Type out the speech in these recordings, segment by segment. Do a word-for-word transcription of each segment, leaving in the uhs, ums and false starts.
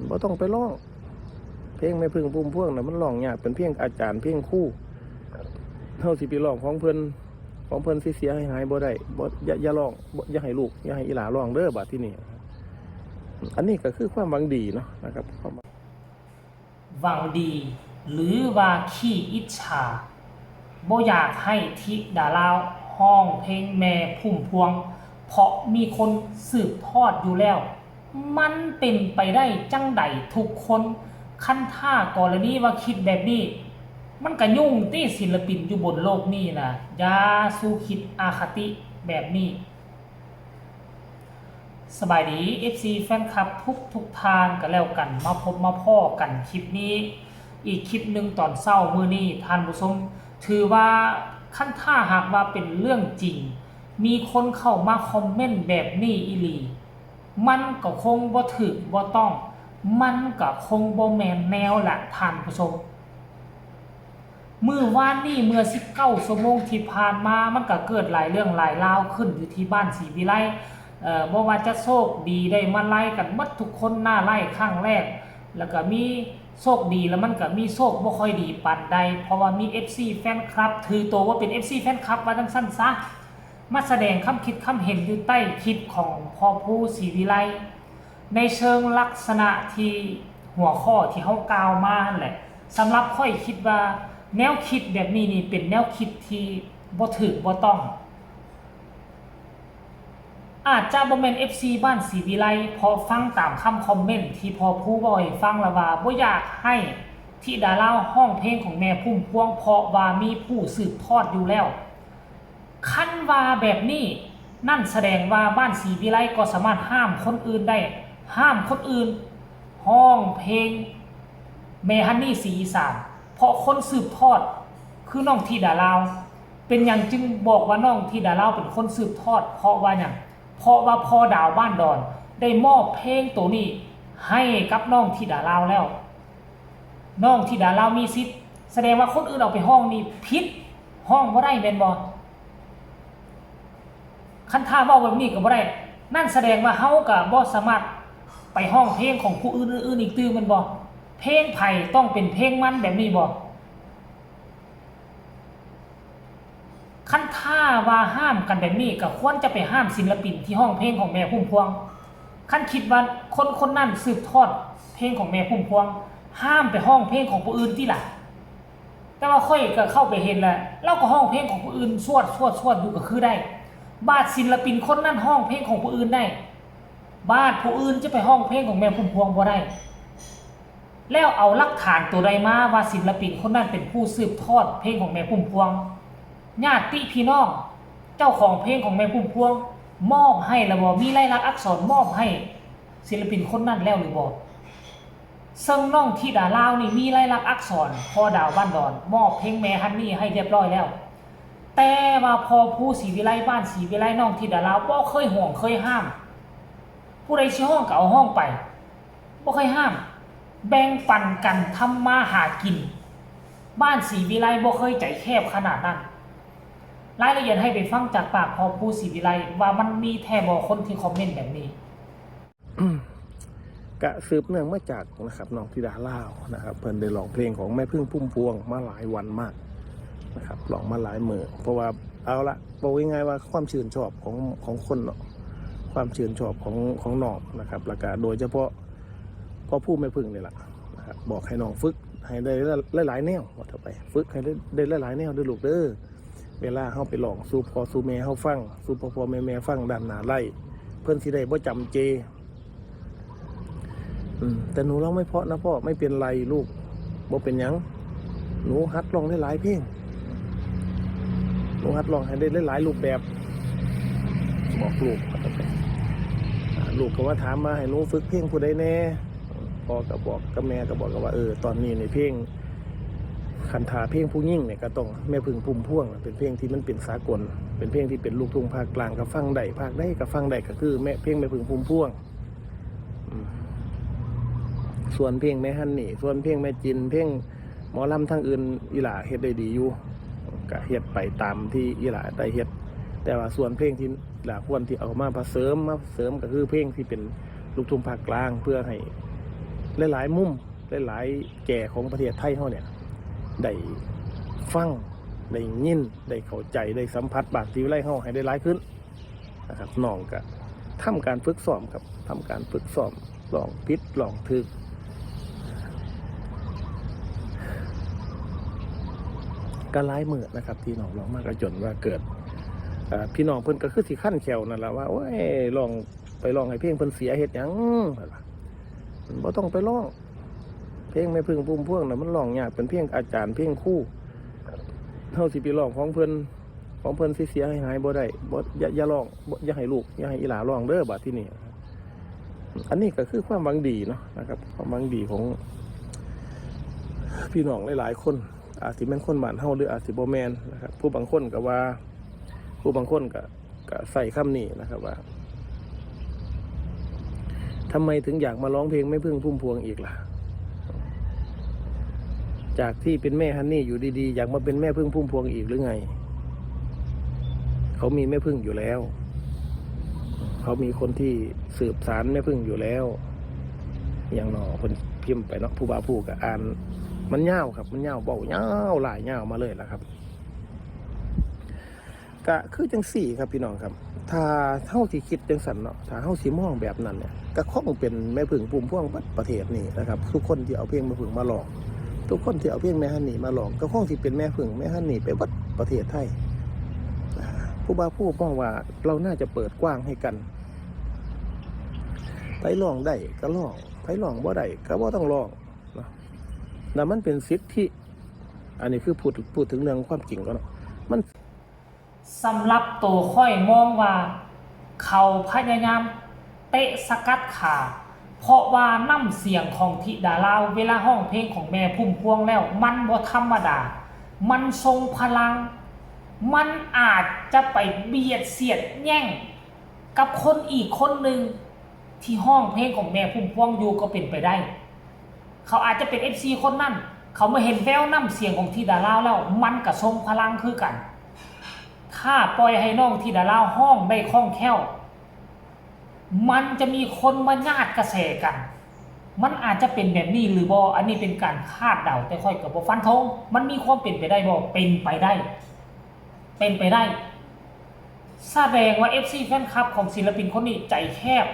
บ่ต้องไปร้อง เพลงแม่ผึ้งพุ่มพวงน่ะมันร้องยาก เป็นเพลงอาจารย์ เพลงครู เฮาสิไปร้องของเพิ่น ของเพิ่นสิเสียหายๆ บ่ได้ บ่ อย่า อย่าร้อง บ่ อย่าให้ลูก อย่าให้อีหล้าร้องเด้อ บัดทีนี้ อันนี้ก็คือความหวังดีเนาะนะครับ ความ หวังดี หรือว่าขี้อิจฉา บ่อยากให้ธิดาลาวฮ้องเพลงแม่พุ่มพวง เพราะมีคนสืบทอดอยู่แล้ว มันเป็นไปได้จั่งใดทุกคน คันถ้ากรณีว่าคิดแบบนี้ มันก็ยุ่งติ ศิลปินอยู่บนโลกนี้นะ อย่าสู่คิดอคติแบบนี้ สบายดี เอฟซี แฟนคลับทุกทุกท่านก็แล้วกัน มาพบมาพ้อกันคลิปนี้ อีกคลิปหนึ่งตอนเช้ามื้อนี้ ท่านผู้ชม ถือว่าคันถ้าหากว่าเป็นเรื่องจริง มีคนเข้ามาคอมเมนต์แบบนี้อีหลี มันก็คงบ่ถืกบ่ต้อง มันก็คงบ่แม่นแนวละท่านผู้ชม มื้อวานนี้ เมื่อ สิบเก้า ชั่วโมงที่ผ่านมา มันก็เกิดหลายเรื่องหลายราวขึ้นอยู่ที่บ้านศรีวิไล เอ่อ บ่ว่าจะโชคดีได้มาไลฟ์กันหมดทุกคน หน้าไลฟ์ครั้งแรก แล้วก็มีโชคดี แล้วมันก็มีโชคบ่ค่อยดีปานใด เพราะว่ามี เอฟซี แฟนคลับ ถือตัวว่าเป็น เอฟซี แฟนคลับ ว่าจั่งซั้นซะ มาแสดงความคิดความเห็นอยู่ใต้คลิปของพ่อภูศรีวิไล ในเชิงลักษณะที่หัวข้อที่เฮากล่าวมาหั่นแหละ สำหรับข้อยคิดว่าแนวคิดแบบนี้นี่เป็นแนวคิดที่บ่ถืกบ่ต้อง อาจจะบ่แม่น เอฟซี บ้านศรีวิไล เพราะฟังตามคำคอมเมนต์ที่พ่อภูเว้าให้ฟังแล้วว่าบ่อยากให้ธิดาลาวฮ้องเพลงของแม่พุ่มพวง เพราะว่ามีผู้สืบทอดอยู่แล้ว คันว่าแบบนี้ นั่นแสดงว่าบ้านศรีวิไลก็สามารถห้ามคนอื่นได้ ห้ามคนอื่นฮ้องเพลงแม่ฮันนี่ศรีอีสาน เพราะคนสืบทอดคือน้องธิดาลาว เป็นหยังจึงบอกว่าน้องธิดาลาวเป็นคนสืบทอด เพราะว่าหยัง เพราะว่าพ่อดาวบ้านดอนได้มอบเพลงตัวนี้ให้กับน้องธิดาลาวแล้ว น้องธิดาลาวมีสิทธิ์ แสดงว่าคนอื่นเอาไปฮ้องนี่ผิด ฮ้องบ่ได้แม่นบ่ คันถ้าเว้าแบบนี้ก็บ่ได้ นั่นแสดงว่าเฮาก็บ่สามารถไปฮ้องเพลงของผู้อื่นๆอีกตื่มแม่นบ่ เพลงไผต้องเป็นเพลงมันแบบนี้บ่ คันถ้าว่าห้ามกันแบบนี้ก็ควรจะไปห้ามศิลปินที่ฮ้องเพลงของแม่พุ่มพวง คันคิดว่าคนคนนั้นสืบทอดเพลงของแม่พุ่มพวง ห้ามไปฮ้องเพลงของผู้อื่นติล่ะ แต่ว่าข้อยก็เข้าไปเห็นแล้ว ลาวก็ฮ้องเพลงของผู้อื่นสวดสวดสวดอยู่ก็คือได้ บาดศิลปินคนนั้นฮ้องเพลงของผู้อื่นได้ บาดผู้อื่นจะไปฮ้องเพลงของแม่พุ่มพวงบ่ได้ แล้วเอาหลักฐานตัวใดมาว่าศิลปินคนนั้นเป็นผู้สืบทอดเพลงของแม่พุ่มพวง ญาติพี่น้องเจ้าของเพลงของแม่พุ่มพวง มอบให้แล้วบ่ มีลายลักษณ์อักษรมอบให้ศิลปินคนนั้นแล้วหรือบ่ ซึ่งน้องธิดาลาวนี่มีลายลักษณ์อักษร พ่อดาวบ้านดอน มอบเพลงแม่ฮันนี่ให้เรียบร้อยแล้ว แต่ว่าพ่อภูศรีวิไล บ้านศรีวิไล น้องธิดาลาวบ่เคยห่วงเคยห้าม ผู้ใดสิฮ้องก็เอาฮ้องไป บ่เคยห้าม แบ่งปันกันทำมาหากิน บ้านศรีวิไลบ่เคยใจแคบขนาดนั้น รายละเอียดให้ไปฟังจากปากพ่อภูศรีวิไล ว่ามันมีแท้บ่คนที่คอมเมนต์แบบนี้ ก็สืบเนื่องมาจากนะครับ น้องธิดาลาวนะครับ เพิ่นได้ร้องเพลงของแม่ผึ้งพุ่มพวงมาหลายวันมากนะครับ ร้องมาหลายมื้อ เพราะว่าเอาละ บอกง่ายๆว่าความชื่นชอบของของคนเนาะ ความชื่นชอบของของน้องนะครับ แล้วก็โดยเฉพาะพ่อภูแม่ผึ้งนี่แหละนะครับ บอกให้น้องฝึกให้ได้หลายๆแนว ว่าเถาะไป ฝึกให้ได้ได้หลายๆแนวเด้อลูกเด้อ เวลาเฮาไปร้องสู่พ่อสู่แม่เฮาฟัง สู่พ่อพ่อแม่แม่ฟังด้านหน้าไลฟ์ เพิ่นสิได้บ่จำเจ อืม แต่หนูร้องไม่เพราะนะพ่อ ไม่เป็นไรลูก บ่เป็นหยัง หนูหัดร้องได้หลายเพลง หนูหัดร้องให้ได้หลายๆรูปแบบ บอกลูก อ่า ลูกก็มาถามมาให้หนูฝึกเพลงผู้ใดแน่ พ่อก็บอกกับแม่ก็บอกกันว่า เออ ตอนนี้ในเพลง คันถ้าเพลงผู้หญิงเนี่ยก็ต้องแม่ผึ้งพุ่มพวง เป็นเพลงที่มันเป็นสากล เป็นเพลงที่เป็นลูกทุ่งภาคกลาง ก็ฟังได้ ภาคใดก็ฟังได้ ก็คือแม่ เพลงแม่ผึ้งพุ่มพวง อืม ส่วนเพลงแม่ฮันนี่ ส่วนเพลงแม่จิน เพลงหมอลำทางอื่น อีหล่าเฮ็ดได้ดีอยู่ ก็เฮ็ดไปตามที่อีหล่าได้เฮ็ด แต่ว่าส่วนเพลงที่อีหล่าควรที่เอามาผสม มาเสริมก็คือเพลงที่เป็นลูกทุ่งภาคกลาง เพื่อให้ หลายๆมุม หลายๆแก่ของประเทศไทยเฮาเนี่ย ได้ฟัง ได้ยิน ได้เข้าใจ ได้สัมผัสบ้านศรีวิไลเฮาให้ได้หลายขึ้นนะครับ น้องก็ทำการฝึกซ้อมครับ ทำการฝึกซ้อม ร้องผิด ร้องถูก ก็หลายมื้อนะครับ ที่น้องร้องมาก็จนว่าเกิด เอ่อ พี่น้องเพิ่นก็คือสิคันแข้วนั่นล่ะว่า โอ้ย ร้อง ไปร้องให้เพลงเพิ่นเสียเฮ็ดหยัง บ่ต้องไปร้อง เพลงแม่ผึ้งพุ่มพวงน่ะมันร้องยาก เป็นเพลงอาจารย์ เพลงครู เฮาสิไปร้องของเพิ่น ของเพิ่นสิเสียให้หายบ่ได้ บ่ อย่า อย่าร้อง บ่ อย่าให้ลูก อย่าให้อีหล้าร้องเด้อ บัดทีนี้ อันนี้ก็คือความหวังดีเนาะนะครับ ความหวังดีของพี่น้องหลายๆคน อาจสิแม่นคนบ้านเฮา หรืออาจสิบ่แม่นนะครับ ผู้บางคนก็ว่า ผู้บางคนก็ ก็ใช้คำนี้นะครับว่า ทำไมถึงอยากมาร้องเพลงแม่ผึ้งพุ่มพวงอีกล่ะ จากที่เป็นแม่ฮันนี่อยู่ดีๆ อยากมาเป็นแม่ผึ้งพุ่มพวงอีกหรือไง เขามีแม่ผึ้งอยู่แล้ว เขามีคนที่สืบสานแม่ผึ้งอยู่แล้ว อย่างน้อเพิ่นพิมพ์ไปเนาะ ผู้บ่าวผู้ก็อ่าน มันยาวครับ มันยาว เว้ายาว หลายยาวมาเลยล่ะครับ ก็คือจังซี่ครับพี่น้องครับ ถ้าเฮาสิคิดจังซั่นเนาะ ถ้าเฮาสิมองแบบนั้นเนี่ย ก็คงเป็นแม่ผึ้งพุ่มพวงเบิดประเทศนี่นะครับ ทุกคนที่เอาเพลงแม่ผึ้งมาร้อง ทุกคนที่เอาเพลงแม่ฮันนี่มาร้อง ก็คงสิเป็นแม่ผึ้งแม่ฮันนี่ไปเบิดประเทศไทย อ่า ผู้บ่าวผู้มองว่าเราน่าจะเปิดกว้างให้กัน ไผร้องได้ก็ร้อง ไผร้องบ่ได้ก็บ่ต้องร้องเนาะ แล้วมันเป็นสิทธิ อันนี้คือพูด พูดถึงเรื่องความจริงก่อนเนาะ มัน สำหรับตัวข้อยมองว่า เขาพยายามเตะสกัดขา เพราะว่าน้ำเสียงของธิดาลาวเวลาฮ้องเพลงของแม่พุ่มพวงแล้ว มันบ่ธรรมดา มันทรงพลัง มันอาจจะไปเบียดเสียดแย่งกับคนอีกคนหนึ่งที่ฮ้องเพลงของแม่พุ่มพวงอยู่ก็เป็นไปได้ เขาอาจจะเป็น เอฟซี คนนั้น เขามาเห็นแววน้ำเสียงของธิดาลาวแล้ว มันก็ทรงพลังคือกัน ถ้าปล่อยให้น้องธิดาลาวฮ้องได้คล่องแคล่ว มันจะมีคนมาญาติกระแสกัน มันอาจจะเป็นแบบนี้หรือบ่ อันนี้เป็นการคาดเดา แต่ข้อยก็บ่ฟันธง มันมีความเป็นไปได้บ่ เป็นไปได้ เป็นไปได้ แสดงว่า เอฟซี แฟนคลับของศิลปินคนนี้ใจแคบ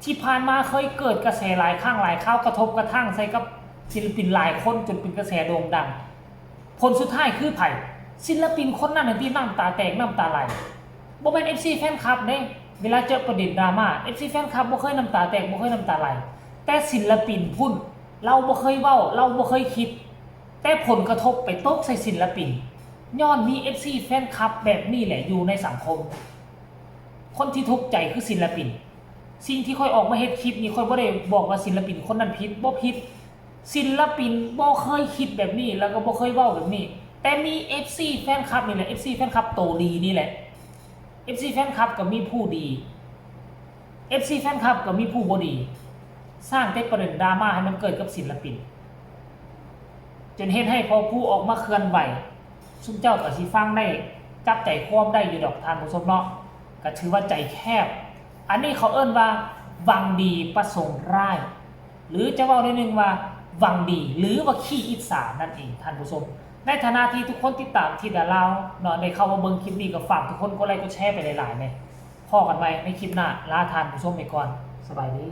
ที่ผ่านมาเคยเกิดกระแสหลายครั้งหลายคราว กระทบกระทั่งใส่กับศิลปินหลายคนจนเป็นกระแสโด่งดัง ผลสุดท้ายคือไผ ศิลปินคนนั้นน่ะที่น้ำตาแตกน้ำตาไหล บ่แม่น เอฟซี แฟนคลับเด้ เวลาเจอประเด็นดราม่า เอฟซี แฟนคลับบ่เคยน้ำตาแตกบ่เคยน้ำตาไหล แต่ศิลปินพุ้น ลาวบ่เคยเว้า ลาวบ่เคยคิด แต่ผลกระทบไปตกใส่ศิลปิน ย้อนมี เอฟซี แฟนคลับแบบนี้แหละอยู่ในสังคม คนที่ทุกข์ใจคือศิลปิน สิ่งที่ข้อยออกมาเฮ็ดคลิปนี้ ข้อยบ่ได้บอกว่าศิลปินคนนั้นผิด บ่ผิด ศิลปินบ่เคยคิดแบบนี้ แล้วก็บ่เคยเว้าแบบนี้ แต่มี เอฟซี แฟนคลับนี่แหละ เอฟซี แฟนคลับโตดีนี่แหละ เอฟซี แฟนคลับก็มีผู้ดี เอฟซี แฟนคลับก็มีผู้บ่ดี สร้างแต่ประเด็นดราม่าให้มันเกิดกับศิลปิน จนเฮ็ดให้พอผู้ออกมาเคลื่อนไหว ซุมเจ้าก็สิฟังได้ จับใจความได้อยู่ดอกท่านผู้ชมเนาะ ก็ถือว่าใจแคบ อันนี้เขาเอิ้นว่าหวังดีประสงค์ร้าย หรือจะเว้าได้หนึ่งว่าหวังดี หรือว่าขี้อิจฉานั่นเองท่านผู้ชม ในฐานะที่ทุกคนติดตามธิดาลาวเนาะ ได้เข้ามาเบิ่งคลิปนี้ก็ฝากทุกคนกดไลค์กดแชร์ไปหลายๆแหน่ พ้อกันใหม่ในคลิปหน้า ลาท่านผู้ชมไปก่อน สบายดี